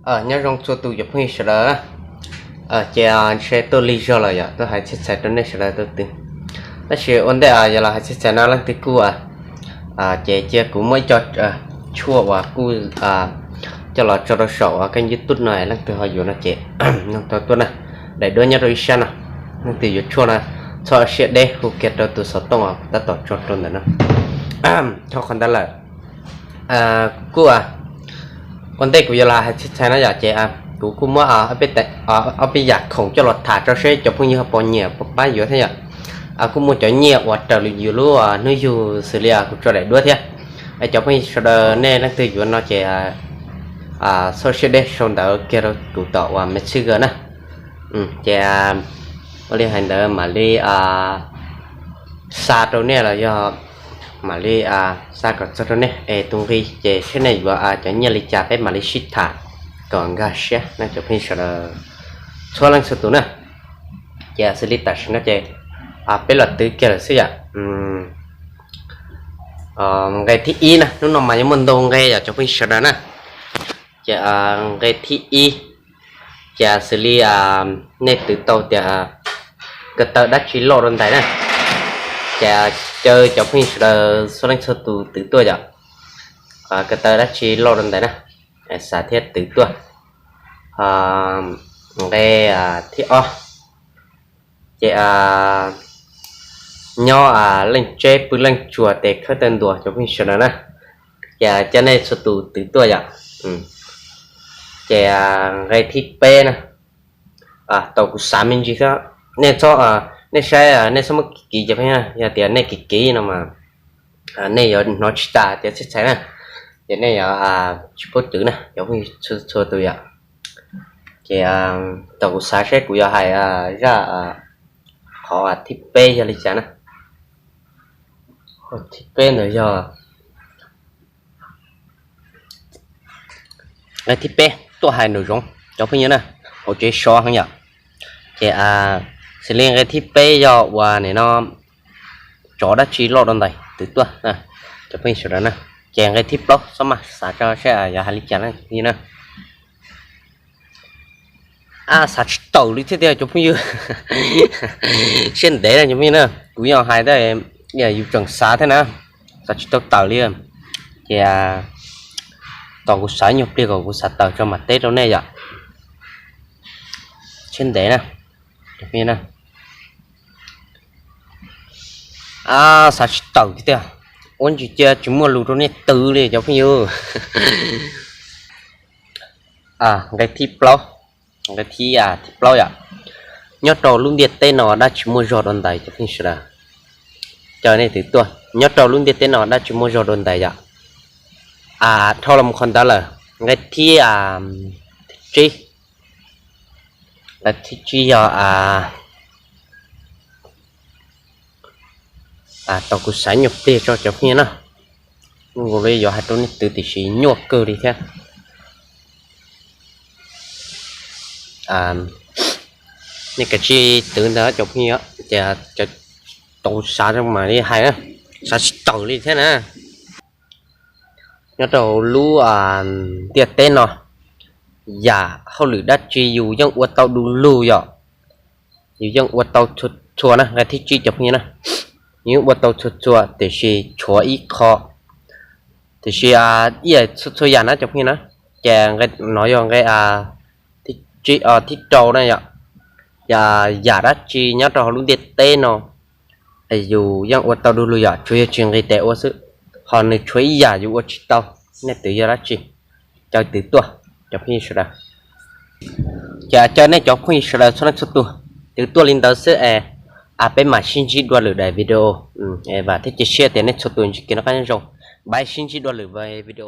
Nyob zoo txhua tus cov phooj ywg sawv daws. Ces ntshe tuaj lig zog lawm yom, tuaj hais txhij txhais rau nej sawv daws tau twg. Tab sis ua ntej yuav los hais txhij txhais no leej twg kuj ces cia kuv muab ib co tshuaj uas kuj coj los tso rau saum uas kênh YouTube no leej twg ho yuav no ces nug tau tuaj na. Daim duab nyob rau ib sab no, leej twg yuav tshuaj no txhob siab deb hu kiag rau tus xov tooj uas kuv tab tom tso rau ntawm no. Tho qhov ntawd lawm, kuv kuj ua ntej kuv yuav los hais txhij txhais no yom, ces kuv kuj muab ob peb yam khoom coj los tham tso seb cov phooj ywg ho puas nyiam puas pab yuav thiab yom. Kuj muaj cov nyiaj uas raws li yus lub hnub yug xws li kuv tso daim duab thiab. Es cov phooj ywg sawv daws nej leej twg yuav no ces txhob siab deb sau ntawv kiag rau kuv tom uas Messenger na. Ces ua li hais ntawd mam li xa rau nej los yog mam li xa kom txog rau nej es tus nqi ces seb nej yuav cov nyiaj li cas peb mam li sib tham kom nkag siab na cov phooj ywg sawv daws txhua leej txhua tus na. Ces xws li tam sim no ces peb los twv kiag lawm xwb yom. Nqe thib ib na, hnub no mas yuav muaj ntau nqe yom cov phooj ywg sawv daws na. Ces nqe thib ib, ces xws li nej twv tau tias ko taw dab tsi loj rau ntawm na, ces caw cov phooj ywg sawv daws txhua leej txhua tus twv tuaj yom. Ko taw dab tsi loj rau ntawm na, xav thiab twv tuaj. Nqe thib ob, ces nyob leej tseb pw leej tsuas tes khawb taw ntuas cov phooj ywg sawv daws na. Ces caw nej txhua tus twv tuaj yom. Ces nqe thib peb na, tau kuv xav me ntsis thiab, nej txhob, nej saib nej txhob muab kiv kiv cov phooj ywg, yog tias nej kiv kiv no mas nej yuav hnov tsis tas cov txhij txhais na, ces nej yuav tsis paub twv na cov phooj ywg txhua tus yom. Ces tau kuv xav seb kuv yuav hais zaj qhov thib peb yog li cas na. Thib peb ntawd yog nqe thib peb tuaj hais nraum zoov cov phooj ywg na, hauv tsev so heev yom. Ces xws li nqe thib peb yog uas nim no tsov dab tsi loj rau ntawm twv tuaj cov phooj ywg sawv daws na. Ces nqe thib plaub txhob maj xav tso seb yog hais li cas na. Xav tsis tawm li thiab tiag cov phooj ywg. Siab ntev na cov phooj ywg na, kuv yog hais tab yus tseem xav thiab na, xav tsis tau tawm li. Ces tos kuv xav nyuag pliag kom kuv xav tawm tso mam teb rau nej yom. Siab ntev na. Xav tsis tawm tiag, ua ntsis cia tsis muaj lus rau nej twv li cov phooj ywg. Nqe thib plaub, nqe thib thib plaub yom. Nyob rau lub ntiaj teb no dab tsi muaj zog dua ntais cov phooj ywg sawv daws. Caw nej twv tuaj, nyob rau lub ntiaj teb no dab tsi muaj zog dua ntais yom. Dhau los qhov ntawd lawm, nqe thib, thib tsib, nqe thib tsib yog tau kuv xav nyuaj pliag tso cov phooj ywg na. Nkaus li yuav hais rau nej twv tiam sis nyuaj kawg li thiab. Nej kav tsij twv ntawd cov phooj ywg, ces tau kuv xav mam li hais na, xav tsis tawm li thiab na. Nyob rau lub ntiaj teb no, yam hauj lwm dab tsi yus yeej ua tau du lug yom. Yus yeej ua tau txhua txhua na, nqe thib tsib cov phooj ywg na. Yus yeej ua tau txhua txhua tiam sis tshuav ib qho, tiam sis ib yam txhua txhua yam na cov phooj ywg na. Ces no yog nqe thib rau na yom. Yam dab tsi nyob rau hauv lub ntiaj teb no yus yeej ua tau du lug yom, tsuas yog tsis nqis tes ua xwb. Ho nws tshuav ib yam yus ua tsis tau, nej twv yog dab tsi? Caw twv tuaj cov phooj ywg sawv daws. Ces caw nej cov phooj ywg sawv daws txhua leej txhua tus twv tuaj li ntawd xwb es peb mam sib ntsib dua lwm daim video. Vam thiab cia siab tias nej txhua tus ntsib kev noj qab nyob zoo. Peb sib ntsib dua lwm video.